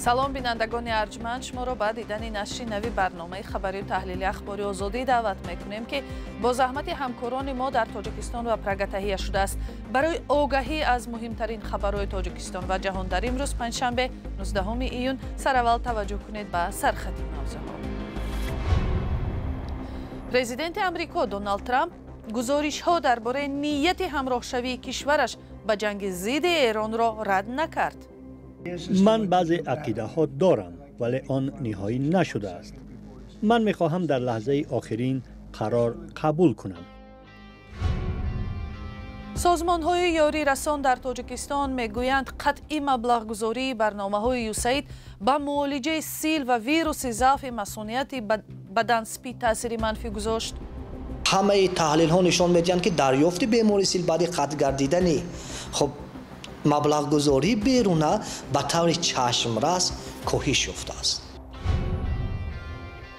Салом бинандагони арҷманд, шуморо ба дидани нашри нави барномаи хабарию таҳлили Ахбори Озодӣ даъват мекунем, ки бо заҳмати ҳамкорони мо дар Тоҷикистон ва Прага таҳия шудааст. Барои огаҳӣ аз муҳимтарин хабарҳои Тоҷикистон ва ҷаҳон дар имрӯз панҷшанбе 19 июн сараввал таваҷҷӯҳ кунед ба сархати мавзӯъҳо. Президенти Амрико Доналд Трамп гузоришҳо дар бораи нияти ҳамроҳшавии кишвараш ба ҷанги зидди Эронро рад накард. Ман баъзе ақидаҳо дорам, вале он ниҳоӣ нашудааст. Ман мехоҳам дар лаҳзаи охирин қарор қабул кунам. Созмонҳои ёрирасон дар Тоҷикистон мегӯянд, қатъи маблағгузории барномаҳои ЮСАИД ба муолиҷаи сил ва вируси заъфи масунияти бадан СПИД таъсири манфӣ гузошт. Ҳамаи таҳлилҳо нишон медиҳанд, ки дарёфти бемори сил баъди қатъ гардидани хуб маблағгузории беруна ба таври чашмрас коҳиш ёфтааст.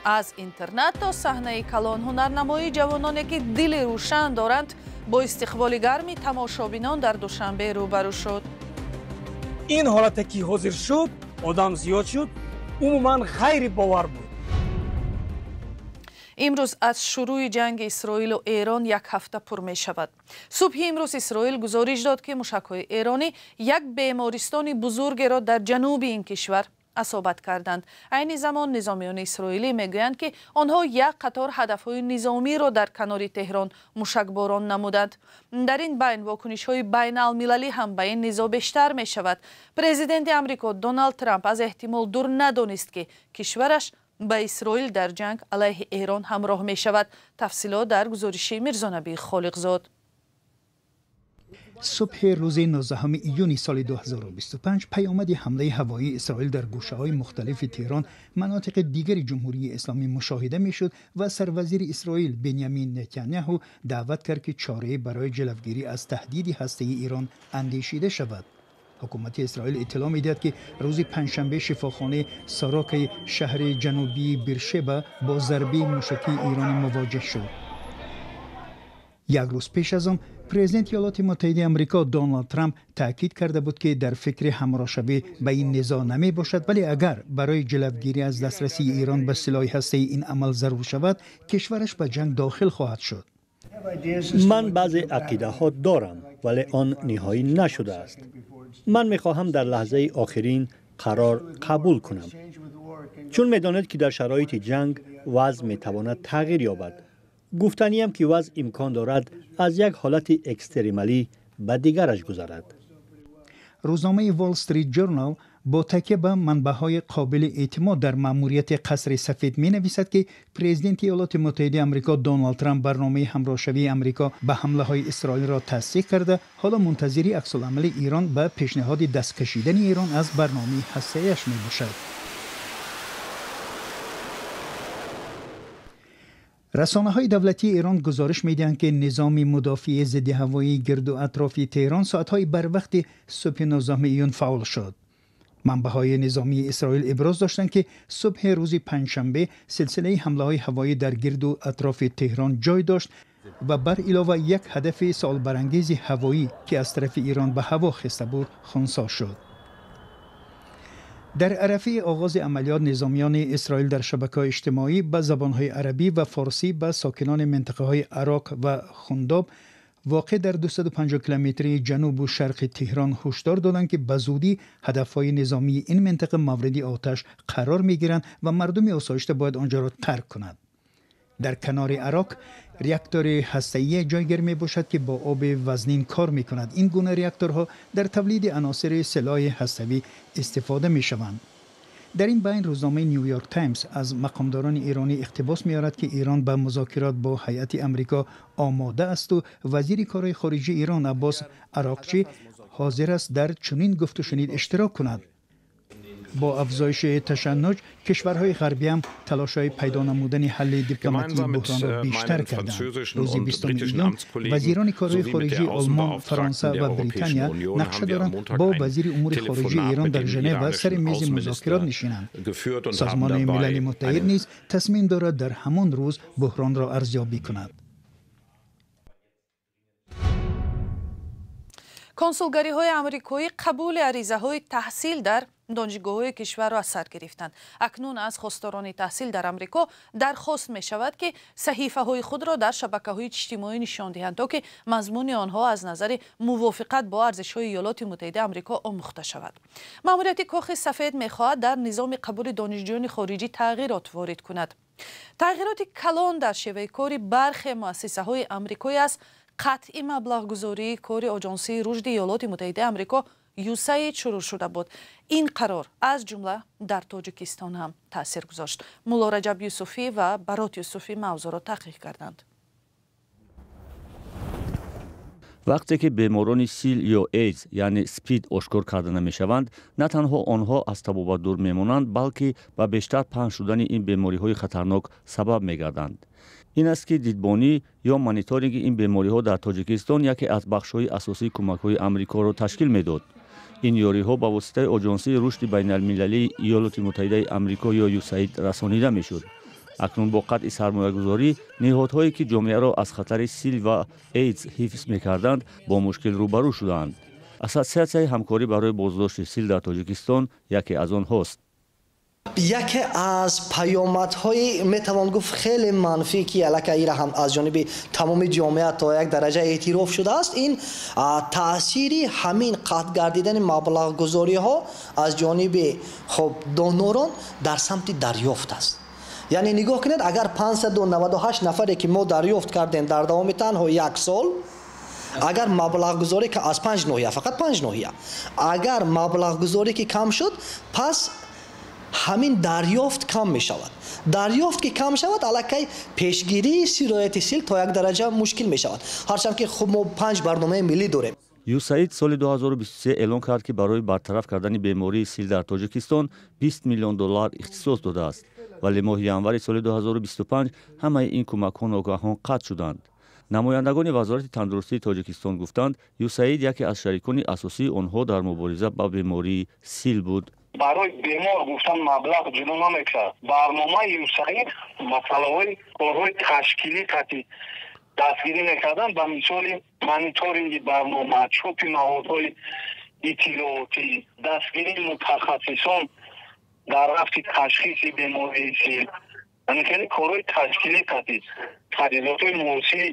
Аз интернат то саҳнаи калон ҳунарнамоии ҷавононе, ки дили рӯшан доранд, бо истиқболи гарми тамошобинон дар Душанбе рӯбарӯ шуд. Ин ҳолате ки ҳозир шуд, одам зиёд шуд, умуман ғайрибовар буд. Имрӯз аз шурӯи ҷанги Исроилу Эрон як ҳафта пур мешавад. Субҳи имрӯз Исроил гузориш дод, ки мушакҳои эронӣ як бемористони бузургеро дар ҷануби ин кишвар асобат карданд. Айни замон низомиёни исроилӣ мегӯянд, ки онҳо як қатор ҳадафҳои низомиро дар канори Теҳрон мушакборон намуданд. Дар ин байн вокунишҳои байналмилалӣ ҳам ба ин низоъ бештар мешавад. Президенти Амрико Доналд Трамп аз эҳтимол дур надонист, ки кишвараш ба Исроил дар ҷанг алайҳи Эрон ҳамроҳ мешавад. Тафсилот дар гузориши Мирзонабии Холиқзод. Субҳи рӯзи 19 июни соли 2025 паёмади ҳамлаи ҳавоии Исроил дар гӯшаҳои мухталифи Теҳрон, манотиқи дигари Ҷумҳурии Исломӣ мушоҳида мешуд ва сарвазири Исроил Бенямин Нетаняҳу даъват кард, ки чорае барои ҷилавгирӣ аз таҳдиди ҳастаии Эрон андешида шавад. Ҳукумати Исроил иттилоъ медиҳад, ки рӯзи панҷшанбе шифохонаи Сорокаи шаҳри ҷанубии Биршеба бо зарбаи мушакии эронӣ мувоҷеҳ шуд. Як рӯз пеш аз он президенти Иёлоти Муттаҳидаи Амрико Доналд Трамп таъкид карда буд, ки дар фикри ҳамроҳшавӣ ба ин низоъ намебошад, вале агар барои ҷилавгирӣ аз дастрасии Эрон ба силоҳи ҳастаӣ ин амал зарур шавад, кишвараш ба ҷанг дохил хоҳад шуд. Ман баъзе ақидаҳо дорам, вале он ниҳоӣ нашудааст. Ман мехоҳам дар лаҳзаи охирин қарор қабул кунам, чун медонед, ки дар шароити ҷанг вазъ метавонад тағйир ёбад. Гуфтаниям, ки вазъ имкон дорад аз як ҳолати экстремалӣ ба дигараш гузарад. Рӯзномаи Wall Street Journal бо такя ба манбаъҳои қобили эътимод дар маъмурияти Қасри Сафед менависад, ки президенти Иёлоти Муттаҳидаи Амрико Доналд Трамп барномаи ҳамроҳшавии Амрико ба ҳамлаҳои Исроилро тасдиқ карда, ҳоло мунтазири аксуламали Эрон ба пешниҳоди дасткашидани Эрон аз барномаи ҳастаияш мебошад. Расонаҳои давлатии Эрон гузориш медиҳанд, ки низоми мудофиаи зидди ҳавоии гирду атрофи Теҳрон соатҳои барвақти субҳи 19 июн фаъол шуд. Манбаъҳои низомии Исроил иброз доштанд, ки субҳи рӯзи панҷшанбе силсилаи ҳамлаҳои ҳавоӣ дар гирду атрофи Теҳрон ҷой дошт ва бар илова як ҳадафи суолбарангези ҳавоӣ, ки аз тарафи Эрон ба ҳаво хеста буд, хунсо шуд. Дар арафаи оғози амалиёт низомиёни Исроил дар шабакаҳои иҷтимоӣ ба забонҳои арабӣ ва форсӣ ба сокинони минтақаҳои Ароқ ва Хундоб, воқеъ дар 250 километрии ҷанубу шарқи Теҳрон, ҳушдор доданд, ки ба зудӣ ҳадафҳои низомии ин минтақа мавриди оташ қарор мегиранд ва мардуми осоишта бояд онҷоро тарк кунад. Дар канори Ароқ реактори ҳастаие ҷойгир мебошад, ки бо оби вазнин кор мекунад. Ин гуна реакторҳо дар тавлиди аносири силоҳи ҳаставӣ истифода мешаванд. Дар ин байн рӯзномаи Нью Йорк Таймс аз мақомдорони эронӣ иқтибос меорад, ки Эрон ба музокирот бо ҳайати Амрико омода асту вазири корҳои хориҷии Эрон Аббос Ароқчӣ ҳозир аст дар чунин гуфтушунид иштирок кунад. Бо афзоиши ташаннуҷ кишварҳои ғарбӣ ҳам талошҳои пайдо намудани ҳалли дипломатии буҳронро бештар карданд. Рӯзи 20 июн вазирони корҳои хориҷии Олмон, Фаронса ва Британия нақша доранд бо вазири умури хориҷии Эрон дар Женева сари мези музокирот нишинанд. Созмони Милали Муттаҳид низ тасмим дорад дар ҳамон рӯз буҳронро арзёбӣ кунад. Консулгариҳои амрикоӣ қабули аризаҳои таҳсил дар Донишгоҳҳои кишварро аз сар гирифтанд. Акнун аз хосторони таҳсил дар Амрико дархост мешавад, ки саҳифаҳои худро дар шабакаҳои иҷтимоӣ нишон диҳанд, то ки мазмуни онҳо аз назари мувофиқат бо арзишҳои Иёлоти Муттаҳидаи Амрико омӯхта шавад. Маъмурияти Кохи Сафед мехоҳад дар низоми қабули донишҷӯёни хориҷӣ тағйирот ворид кунад. Тағйироти калон дар шеваи кори бархе муассисаҳои амрикоӣ аз қатъи маблағгузории кори Оҷонсии рушди Иёлоти Муттаҳидаи Амрико ЮСАИД шурӯъ шуда буд. Ин қарор аз ҷумла дар Тоҷикистон ҳам таъсир гузошт. Мулло Раҷаб Юсуфӣ ва Барот Юсуфӣ мавзӯъро таҳқиқ карданд. Вақте ки беморони сил ё эйдс, яъне спид, ошкор карда намешаванд, на танҳо онҳо аз табобат дур мемонанд, балки ба бештар паҳн шудани ин бемориҳои хатарнок сабаб мегарданд. Ин аст, ки дидбонӣ ё мониторинги ин бемориҳо дар Тоҷикистон яке аз бахшҳои асосии кӯмакҳои Амрикоро ташкил медод. Ин ёриҳо ба воситаи Оҷонсии рушди байналмилалии Иёлоти Муттаҳидаи Амрико ё ЮСАИД расонида мешуд. Акнун бо қатъи сармоягузорӣ ниҳодҳое, ки ҷомеаро аз хатари сил ва эйдс ҳифз мекарданд, бо мушкил рӯбарӯ шудаанд. Ассотсиатсияи ҳамкорӣ барои боздошти сил дар Тоҷикистон яке аз онҳост. Яке аз паёмадҳои, метавон гуфт, хеле манфӣ, ки аллакай ира ҳам аз ҷониби тамоми ҷомеа то як дараҷа эътироф шудааст, ин таъсири ҳамин қатъ гардидани маблағгузориҳо аз ҷониби хоб донорон дар самти дарёфт аст. Яъне нигоҳ кунед, агар 598 нафаре, ки мо дарёфт кардем дар давоми танҳо як сол, агар маблағгузорӣ аз 5 ноҳия, фақат 5 ноҳия, агар маблағгузорӣ ки кам шуд, пас ҳамин дарёфт кам мешавад. Дарёфт ки кам шавад, аллакай пешгирии сирояти сил то як дараҷа мушкил мешавад. Ҳарчанд ки хуб мо 5 барномаи миллӣ дорем. ЮСАИД соли 2023 эълон кард, ки барои бартараф кардани бемории сил дар Тоҷикистон 20 миллион доллар ихтисос додааст. Вале моҳи январи соли 2025 ҳамаи ин кӯмакҳо ногаҳон қатъ шуданд. Намояндагони Вазорати тандурустии Тоҷикистон гуфтанд, ЮСАИД яке аз шарикони асосии онҳо дар мубориза ба бемории сил буд. Барои бемор гуфтан маблағ ҷудо намекард. Барномаи ЮСАИД масъалаҳои корҳои ташкилӣ қатъи дастгирӣ мекарданд, ба мисоли мониторинги барнома, чопи маводҳои иттилоотӣ, дастгирии мутахассисон дар рафти ташхиси бемории сил, яъне хеле корҳои ташкилӣ қатъи таҷҳизотҳои муосири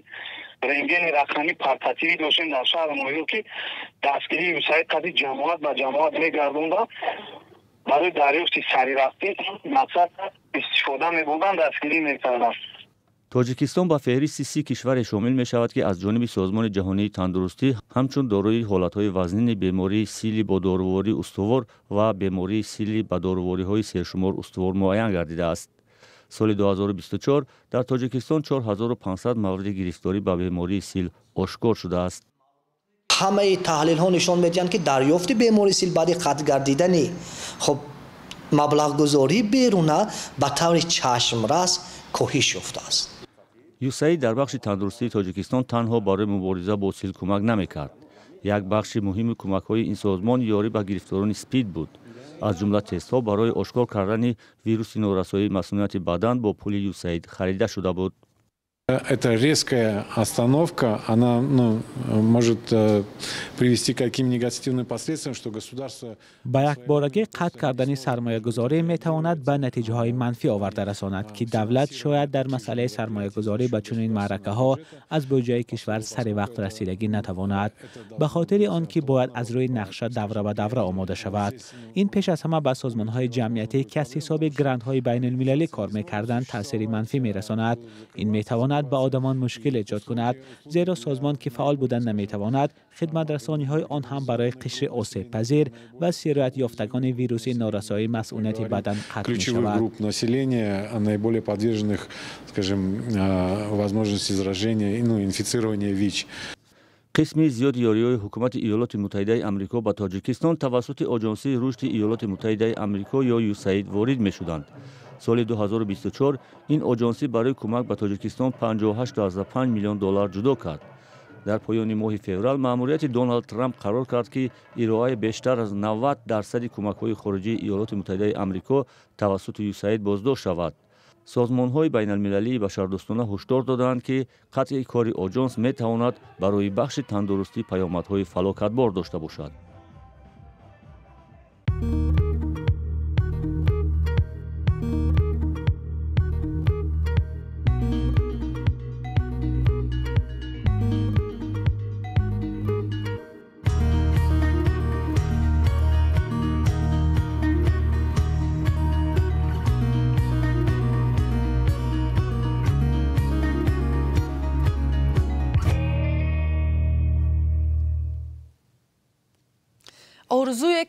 рентгени рақамӣ портативӣ доштем дар шаҳр ноҳиё, ки дастгирии ЮСАИД қатъи ҷамоат ба ҷамоат мегардонданд, барои дарёфти саривақтӣ мақсад истифода мебурданд, дастгирӣ мекарданд. Тоҷикистон ба феҳристи 30 кишваре шомил мешавад, ки аз ҷониби Созмони ҷаҳонии тандурустӣ ҳамчун дорои ҳолатҳои вазнини бемории сили бо доруворӣ устувор ва бемории сили ба дорувориҳои сершумор устувор муайян гардидааст. Соли 2024 дар Тоҷикистон 4500 мавриди гирифторӣ ба бемории сил ошкор шудааст. Ҳамаи таҳлилҳо нишон медиҳанд, ки дарёфти бемории сил баъди қатъ гардидани хоб маблағгузории беруна ба таври чашмрас коҳиш ёфтааст. ЮСАИД дар бахши тандурустии Тоҷикистон танҳо барои мубориза бо сил кӯмак намекард. Як бахши муҳими кӯмакҳои ин созмон ёрӣ ба гирифторони спид буд. Аз ҷумла тестҳо барои ошкор кардани вируси норасоии масунияти бадан бо пули ЮСАИД харида шуда буд. Эта резкая остановка, она, ну, может привести к каким негативным последствиям, что государство... Ба якборагӣ қатъ кардани сармоягузорӣ метавонад ба натиҷаҳои манфӣ оварда расонад, ки давлат шояд дар масъалаи сармоягузорӣ ба чунин маъракаҳо аз буҷаи кишвар сари вақт расидагӣ натавонад, ба хотири он ки бояд аз рӯи нақша давра ба давра омода шавад. Ин пеш аз ҳама ба созмонҳои ҷамъиятӣ, ки аз ҳисоби грантҳои байналмилалӣ кор мекарданд, таъсири манфӣ мерасонад. Ин метавонад ба одамон мушкил эҷод кунад, зеро созмон ки фаъол будан наметавонад, хидматрасониҳои он ҳам барои қишри осебпазир ва сироятёфтагони вируси норасоии масъунияти бадан қатъ мешавад. Групп населения, наиболее подверженных, скажем, возможности заражения, ну, инфицирования ВИЧ. Қисми зиёди ёриҳои ҳукумати Иёлоти Муттаҳидаи Амрико ба Тоҷикистон тавассути Оҷонсии рушди Иёлоти Муттаҳидаи Амрико ё ЮСАИД ворид мешуданд. Соли 2024 ин оҷонсӣ барои кӯмак ба Тоҷикистон 58,5 миллион доллар ҷудо кард. Дар поёни моҳи феврал маъмурияти Доналд Трамп қарор кард, ки ироаи бештар аз 90% кӯмакҳои хориҷии Иёлоти Муттаҳидаи Амрико тавассути ЮСАИД боздошт шавад. Созмонҳои байналмилалии башардӯстона ҳушдор додаанд, ки қатъи кори оҷонс метавонад барои бахши тандурустӣ паёмадҳои фалокатбор дошта бошад.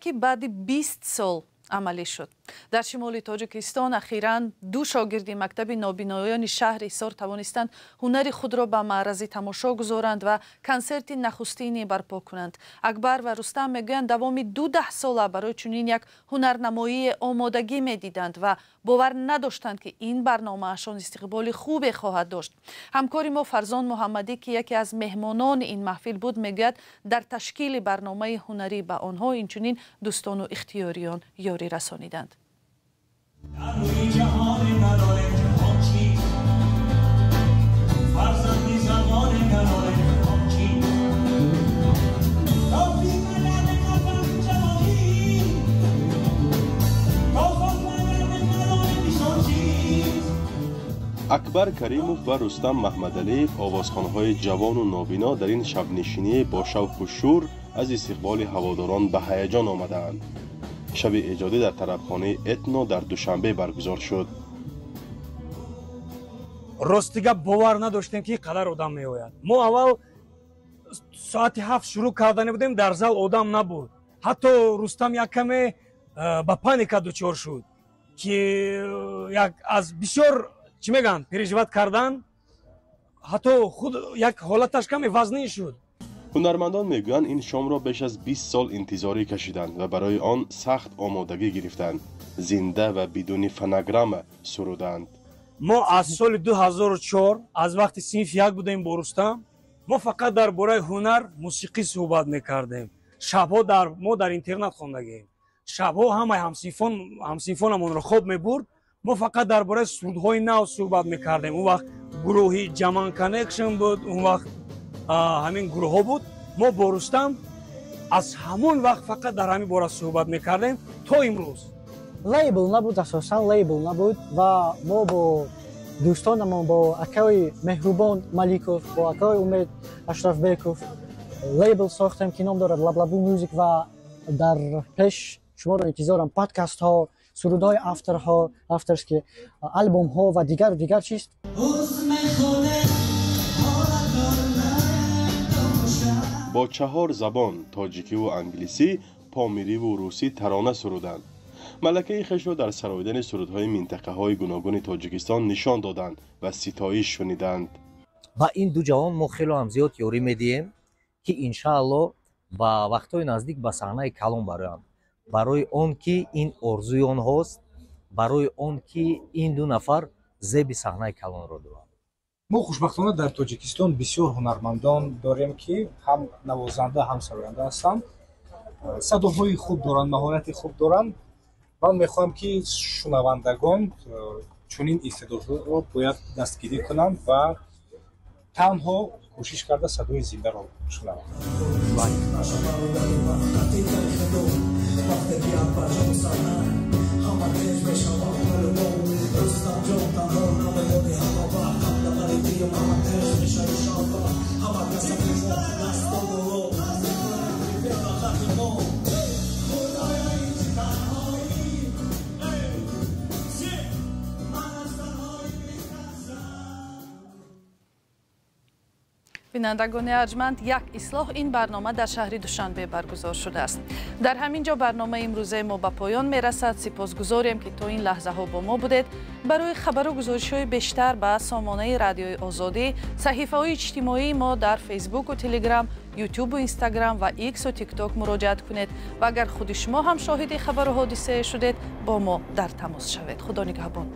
Ки баъди 20 сол амалӣ шуд. Дар шимоли Тоҷикистон ахиран ду шогирди мактаби нобиноёни шаҳри Ҳисор тавонистанд ҳунари худро ба маърази тамошо гузоранд ва консерти нахустине барпо кунанд. Акбар ва Рустам мегӯянд, давоми 12 сола барои чунин як ҳунарнамоие омодагӣ медиданд ва бовар надоштанд, ки ин барномаашон истиқболи хубе хоҳад дошт. Ҳамкори мо Фарзон Муҳаммадӣ, ки яке аз меҳмонони ин маҳфил буд, мегӯяд, дар ташкили барномаи ҳунарӣ ба онҳо инчунин дӯстону ихтиёриён ёрӣ расониданд. Акбар Каримов ва Рустам Маҳмадалиев, овозхонҳои ҷавону нобино, дар ин шабнишинӣ бо шавқу шӯр аз истиқболи ҳаводорон ба ҳаяҷон омадаанд. Шаби эҷодӣ дар тарабхонаи Этно дар Душанбе баргузор шуд. Рости гап, бовар надоштем, ки қадар одам меояд. Мо аввал соати 7 шурӯъ кардане будем, дар зал одам набуд. Ҳатто Рустам як каме ба паника дучор шуд, ки як аз бисёр, чӣ мегӯянд, переживать кардан, ҳатто худ як ҳолаташ каме вазнин шуд. Ҳунармандон мегӯянд, ин шомро беш аз 20 сол интизорӣ кашиданд ва барои он сахт омодагӣ гирифтанд, зинда ва бидуни фонограмма суруданд. Мо аз соли 2004, аз вақти синфи 1 будем бо Рустам, мо фақат дар бораи ҳунар, мусиқӣ суҳбат мекардем. Шабҳо мо дар интернат хондагем, шабҳо ҳамаи ҳамсинфонамонро хоб мебурд, мо фақат дар бораи сурудҳои нав суҳбат мекардем. Он вақт гурӯҳи Ҷаман Коннекшн буд, он вақт ҳамин гурӯҳҳо буд. Мо бо Рустам аз ҳамон вақт фақат дар ҳамин бора суҳбат мекардем то имрӯз. Лейбл набуд, асосан лейбл набуд, ва мо бо дӯстонамон, бо акаи Меҳрубон Маликов, бо акаи Умед Ашрафбеков лейбл сохтем, ки ном дорад Лаблабу Мюзик, ва дар пеш шуморо интизорам подкастҳо, сурудҳои авторҳо, авторские албомҳо ва дигару дигар чиз. Бо чаҳор забон, тоҷикиву англисӣ, помириву русӣ тарона суруданд. Малакаи хешро дар сароидани сурудҳои минтақаҳои гуногуни Тоҷикистон нишон доданд ва ситоиш шуниданд. Ва ин ду ҷавон мо хело ҳам зиёд ёрӣ медиҳем, ки иншаалло ба вақтҳои наздик ба саҳнаи калон бароянд, барои он ки ин орзуи онҳост, барои он ки ин ду нафар зеби саҳнаи калонро доранд. Мо хушбахтона дар Тоҷикистон бисёр ҳунармандон дорем, ки ҳам навозанда, ҳам сароянда ҳастанд, садоҳои хуб доранд, маҳорати хуб доранд. Ман мехоҳам, ки шунавандагон чунин истеъдодҳоро бояд дастгирӣ кунанд ва танҳо кӯшиш карда садои зиндаро шунаванд. Бинандагони арҷманд, як ислоҳ: ин барнома дар шаҳри Душанбе баргузор шудааст. Дар ҳамин ҷо барномаи имрӯзаи мо ба поён мерасад. Сипосгузорем, ки то ин лаҳзаҳо бо мо будед. Барои хабару гузоришҳои бештар ба сомонаи Радиои Озодӣ, саҳифаҳои иҷтимоии мо дар Фейсбуку Телеграм, Ютубу Инстаграм ва Иксу Тикток муроҷиат кунед ва агар худи шумо ҳам шоҳиди хабару ҳодисае шудед, бо мо дар тамос шавед. Худо нигаҳбон.